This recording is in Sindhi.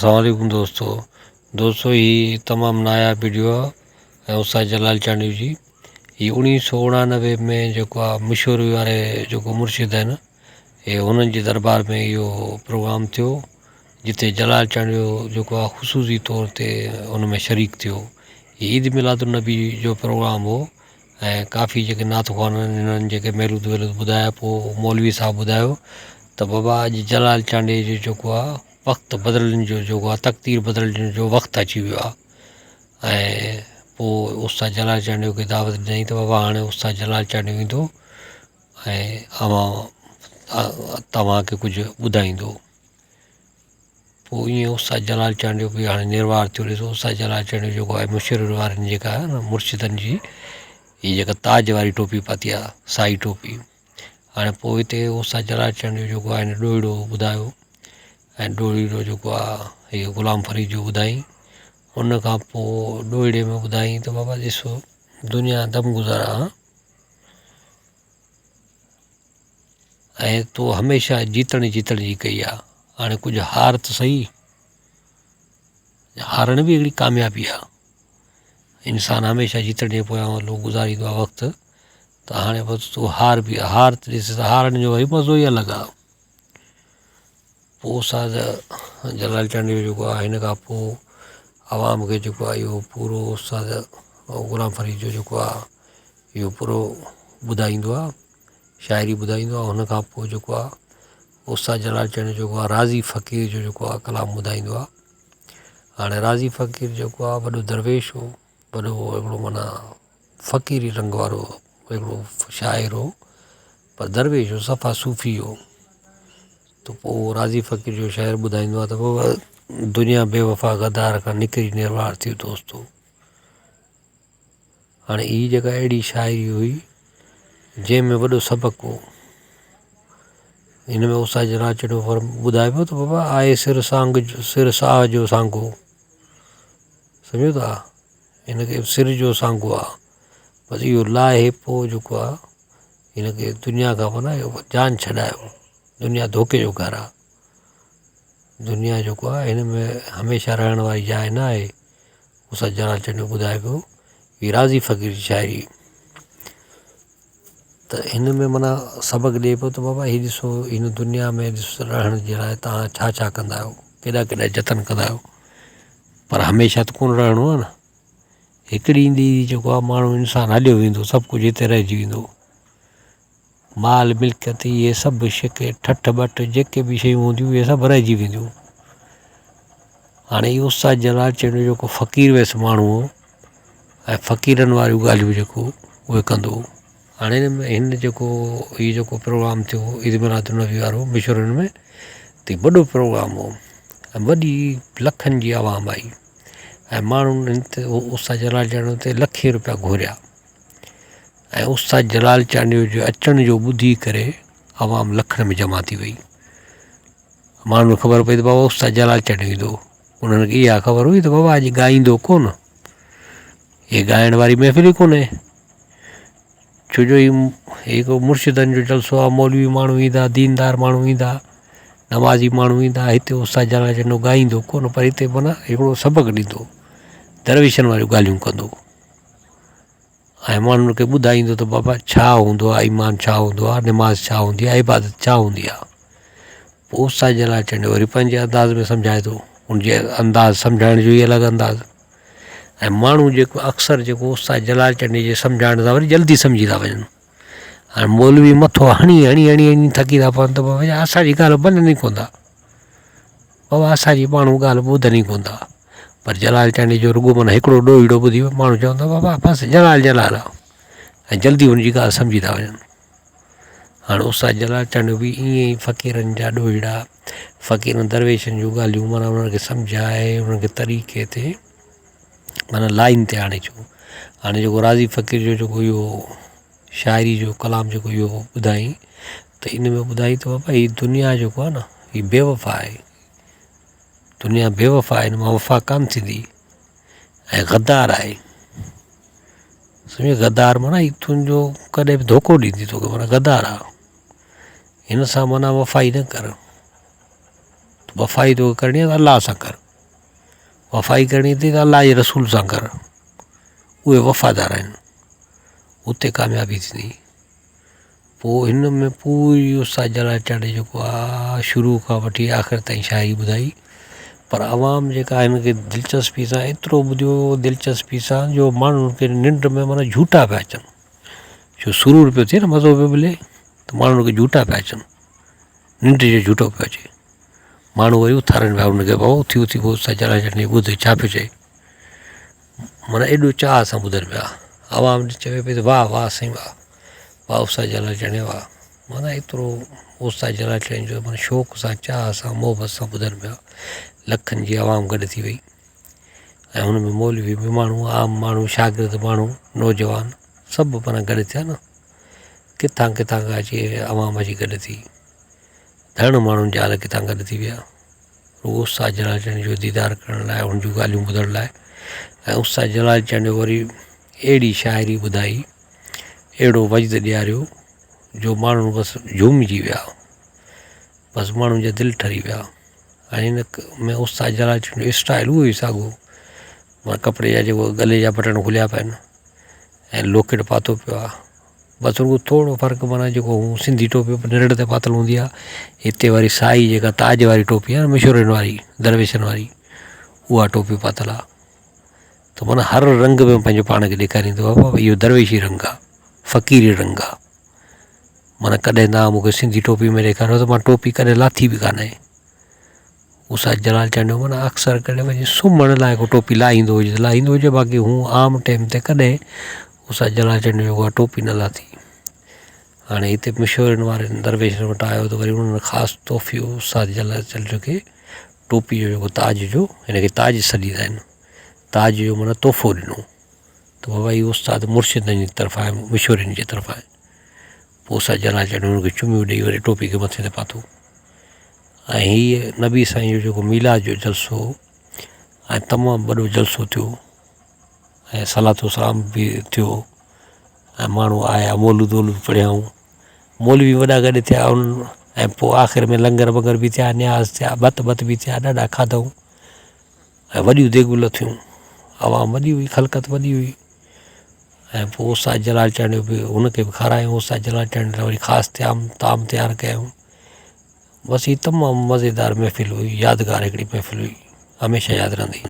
السلام عليڪم دوستو دوستو هي تمام ناياب وڊيو آ ۽ استاد جلال چانڊيو جي هي اوڻيهه سو اڻانوي ۾ جيڪو آ مشوري واري جيڪو مرشد آهن هي هنن جي دربار ۾ اهو پروگرام ٿيو جتي جلال چانڊيو جيڪو آ خصوصي طور تي ان ۾ شريڪ ٿيو هي عيد ميلاد النبي جو پروگرام هو ۽ ڪافي جيڪي نعت خوان آهن انهن جيڪي ميلود ويلود ٻڌايا پوء مولوي صاحب ٻڌايو ته بابا اڄ جلال چانڊيي جو جيڪو آ وقت بدلڻ جو جيڪو آ تقدير بدلڻ جو وقت اچي ويو آ ۽ پوء استاد جلال چانڊيو کي دعوت ڏنائين ته بابا هاڻي استاد جلال چانڊيو ايندو ۽ اوهان توهان کي ڪجهه ٻڌائيندو. پوء ائين استاد جلال چانڊيو به هاڻي نروار ٿيو ڏسو استاد جلال چانڊيو جيڪو آهي مشرف وارن جيڪا آهي نه مرشدن جي هي جيڪا تاج واري ٽوپي پاتي آهي سائي ٽوپي هاڻي پوء هتي استاد جلال چانڊيو جيڪو آهي هن ڏوهيڙو ٻڌايو ۽ ڏوهيڙو جيڪو آهي هي غلام فريد جو ٻڌائين ان کان پوء ڏوهيڙي ۾ ٻڌائين ته بابا ڏسو دنيا دم گذر آهي ۽ تو هميشه جيتڻ جيتڻ جي ڪئي آ هاڻي ڪجهه هار ته سهي هارڻ به هڪڙي ڪاميابي آ انسان هميشه جيتڻ جي پويان لو گذاريندو آ وقت ته هاڻي بس تو هار به هار ته ڏس هارڻ جو وري مزو ئي الڳ آ پوء استاد جلال چانڊيو جيڪو آ هن کان پوء عوام کي جيڪو آ اهو پورو استاد غلام فريد جو جيڪو آ اهو پورو ٻڌائيندو آ شاعري ٻڌائيندو آ ان کان پوء جيڪو آ استاد جلال چانڊيو جيڪو آ راضي فقير جو جيڪو آ ڪلام ٻڌائيندو آ هاڻي راضي فقير جيڪو آ وڏو درويش هو وڏو هڪڙو معنيٰ فقيري رنگ وارو هڪڙو شاعر هو پر درويش هو صفا صوفي هو ته پوء راضي فقير جو شعر ٻڌائيندو آ ته بابا دنيا بي وفا غدار کان نڪري نروار ٿيو دوستو هاڻي هي جيڪا اهڙي شاعري هئي جنهن ۾ وڏو سبق هو هن ۾ استاد جلال چنو ٻڌائي پيو ته بابا آهي سر سانگ سر ساهه جو سانگو سمجهو ٿا هن کي سر جو سانگو آ بس اهو لاهي پوء جيڪو آ هن کي دنيا کان معنيٰ جان ڇڏايو دنيا ڌوڪي جو گهر آ دنيا جيڪو آ هن ۾ هميشه رهڻ واري جاء نه آهي استاد جلال چنيو ٻڌائي پيو هي راضي فقير جي شاعري ته هن ۾ معنيٰ سبق ڏئي پيو ته بابا هي ڏسو هن دنيا ۾ ڏس رهڻ جي لاء توهان ڇا ڇا ڪندا آهيو ڪيڏا ڪيڏا جتن ڪندا آهيو پر هميشه ته ڪونه رهڻو آهي نه هڪڙي ايندي جيڪو آهي ماڻهو انسان هليو ويندو سڀ ڪجهه هتي رهجي ويندو مال ملڪيت اهي سڀ شڪي ٺٺ ٻٺ جيڪي به شيون هونديون اهي سڀ رهجي وينديون هاڻي اهو استاد جلال چنڊ جيڪو فقير ويس ماڻهو هو ۽ فقيرن واريون ڳالهيون جيڪو اهي ڪندو هو هاڻي هن ۾ هن جيڪو هي جيڪو پروگرام ٿيو عيد ميلاد النبي وارو مشورن ۾ ته وڏو پروگرام هو ۽ وڏي لکن جي عوام آئي ۽ ماڻهن هن تي استاد جلال چانڊيو تي لکين روپيا گهوريا ۽ استاد جلال چانڊيو جي اچڻ جو ٻڌي ڪري عوام لکن ۾ جمع ٿي وئي ماڻهن کي خبر پئي ته بابا استاد جلال چانڊيو ايندو انهن کي اها خبر هئي ته بابا اڄ ڳائيندو ڪونه هي ڳائڻ واري محفل ئي ڪونهي ڇو جو هي هڪ مرشدن جو جلسو آهي مولوي ماڻهو ايندا ديندار ماڻهو ايندا نمازي ماڻهو ايندا هتي استاد جلال چانڊيو ڳائيندو ڪونه پر هتي معنيٰ هڪڙو سبق ڏيندو درويشن واريون ڳالهيون ڪندو ۽ ماڻهن کي ٻڌائيندو ته بابا ڇا هوندو آهي ايمان ڇا هوندو آهي نماز ڇا هوندي آهي عبادت ڇا هوندي آهي پوء استاد جلال چانڊيو وري پنهنجي انداز ۾ سمجهائي ٿو ان جي انداز سمجهائڻ جو ئي الڳ انداز ۽ ماڻهو جيڪو اڪثر جيڪو استاد جلال چانڊيي جي سمجهائڻ سان وري جلدي سمجهي ٿا وڃن هاڻي مولوي مٿو هڻي هڻي هڻي هڻي ٿڪي ٿا پون ته بابا اسانجي ڳالهه مڃن ئي ڪونه ٿا بابا اسانجي ماڻهو ڳالهه ٻڌن ئي ڪونه ٿا پر جلال چانڊيي جو رڳو معنيٰ هڪڙو ڏوهيڙو ٻڌي ماڻهو چون ٿا بابا بس جلال جلال آ ۽ جلدي هن جي ڳالهه سمجهي ٿا وڃن هاڻي استاد جلال چانڊيو به ائين ئي فقيرن جا ڏوهيڙا فقيرن درويشن جون ڳالهيون معنيٰ انهن کي سمجهائي انهن کي طريقي تي معنيٰ لائن تي آڻي ڇو هاڻي جيڪو راضي فقير جو جيڪو اهو شاعري جو ڪلام جيڪو اهو ٻڌائين ته ان ۾ ٻڌائين ته بابا هي دنيا جيڪو آهي نه هي بي وفا آهي دنيا بي وفا آهي هن مان وفا ڪانه ٿيندي ۽ غدار آهي سمجهي غدار معنيٰ هي تنهنجو ڪڏهن به ڌوڪو ڏيندي توکي معنيٰ غدار آهي هن سان معنيٰ وفائي نه ڪر وفائي توکي ڪرڻي آهي ته الله سان ڪر. وفائي ڪرڻي اٿئي ته الله جي رسول سان ڪر اهي وفادار آهن اتي ڪاميابي ٿيندي پوء هن ۾ پوري استاد جلال چانڊيي جيڪو آ شروع کان وٺي آخر تائين شاعري ٻڌائي پر عوام جيڪا هن کي دلچسپي سان ايترو ٻڌيو دلچسپي سان جو ماڻهن کي ننڊ ۾ معنيٰ جهوٽا پيا اچن ڇو سرور پيو ٿئي نه مزو پيو ملي ته ماڻهن کي جهوٽا پيا اچن ننڊ جو جهوٽو پيو اچي ماڻهو وري اٿارن پيا ان کي بابا اٿي اٿي پوء استاد جلال چانڊيي ٻڌ ڇا پيو چئي معنيٰ ايڏو چاهه سان ٻڌن پيا عوام چوي پئي ته واهه واهه سائين واهه واهه استاد جلال چانڊيا واهه معنيٰ ايترو استاد جلال چانڊيي جو معنيٰ شوق سان چاهه سان محبت سان ٻڌن پيا لکن جي عوام گڏ ٿي وئي ۽ هن ۾ مولوي به ماڻهو عام ماڻهو شاگرد ماڻهو نوجوان سڀ معنيٰ گڏ ٿيا نه ڪٿان ڪٿان کان اچي عوام اچي گڏ ٿي ڌڻ ماڻهن جا ڪٿان گڏ ٿي ويا رڳو استاد جلال چانڊيو جو ديدار ڪرڻ لاء ان جون ڳالهيون ٻڌڻ لاء ۽ استاد جلال چانڊيو وري اهڙي شاعري ٻڌائي اهڙو وجد ڏياريو جو ماڻهو بس جهومجي ويا بس ماڻهن جا دل ٺري ويا ۽ هن ۾ استاد جلال چانڊيو اسٽائل اهو ئي ساڳو مان ڪپڙي جا جيڪو گلي جا بٽڻ کليا پيا آهن ۽ لوڪيٽ پاتو پيو آهي بس رڳو ٿورو فرق معنيٰ جيڪو هو سنڌي ٽوپي به نرڙ تي پاتل هوندي آهي هتي وري سائي جيڪا تاج واري ٽوپي آهي نه مشورين واري درويشن واري اها ٽوپي پاتل آهي ته معنيٰ هر رنگ ۾ پنهنجو پاڻ کي ڏيکاريندو آهي بابا اهو درويشي رنگ آهي فقيري رنگ آهي معنيٰ ڪڏهن توهان مونکي سنڌي ٽوپي ۾ ڏيکاريو ته مان ٽوپي ڪڏهن لاٿي به ڪانهي استاد جلال چانڊيو معنيٰ اڪثر ڪري وڃي سمهڻ لاء ڪو ٽوپي لاهيندو هجي ته لاهيندو هجي باقي هو عام ٽائيم تي ڪڏهن استاد جلال چانڊيو جيڪو آهي ٽوپي نه لاٿي هاڻي هتي مشورن وارن درويشن وٽ آيو ته وري انهن خاص تحفو استاد جلال چانڊيو کي ٽوپي جو جيڪو تاج جو هن کي تاج سڏيندا آهن تاج جو معنيٰ تحفو ڏنو ته بابا هي استاد مرشدن جي طرفان آهي مشورن جي طرفان آهي پوء استاد جلال چانڊيو هن کي چميون ڏئي وري ٽوپي کي مٿي تي پاتو ۽ هيء نبي سائين جو جيڪو ميلاد جو جلسو هو ۽ تمام وڏو جلسو ٿيو ۽ صلوة و سلام به ٿيو ۽ ماڻهو آيا مولود وولود پڙهيائون مولوي وڏا گڏ ٿيا ۽ پوء آخر ۾ لنگر ونگر به ٿيا نياز ٿيا ڀت ڀت به ٿيا ڏاڍا کاڌائون ۽ وڏيون ديڳون لٿيون عوام وڏي هئي خلقت وڏي هئي ۽ پوء استاد جلال چانڊيو به هن کي به کارايائون استاد جلال چانڊيو لاء وري خاص طعام طعام تيار ڪيائون بس هي تمام مزيدار محفل هئي يادگار هڪڙي محفل هئي هميشه ياد رهندي.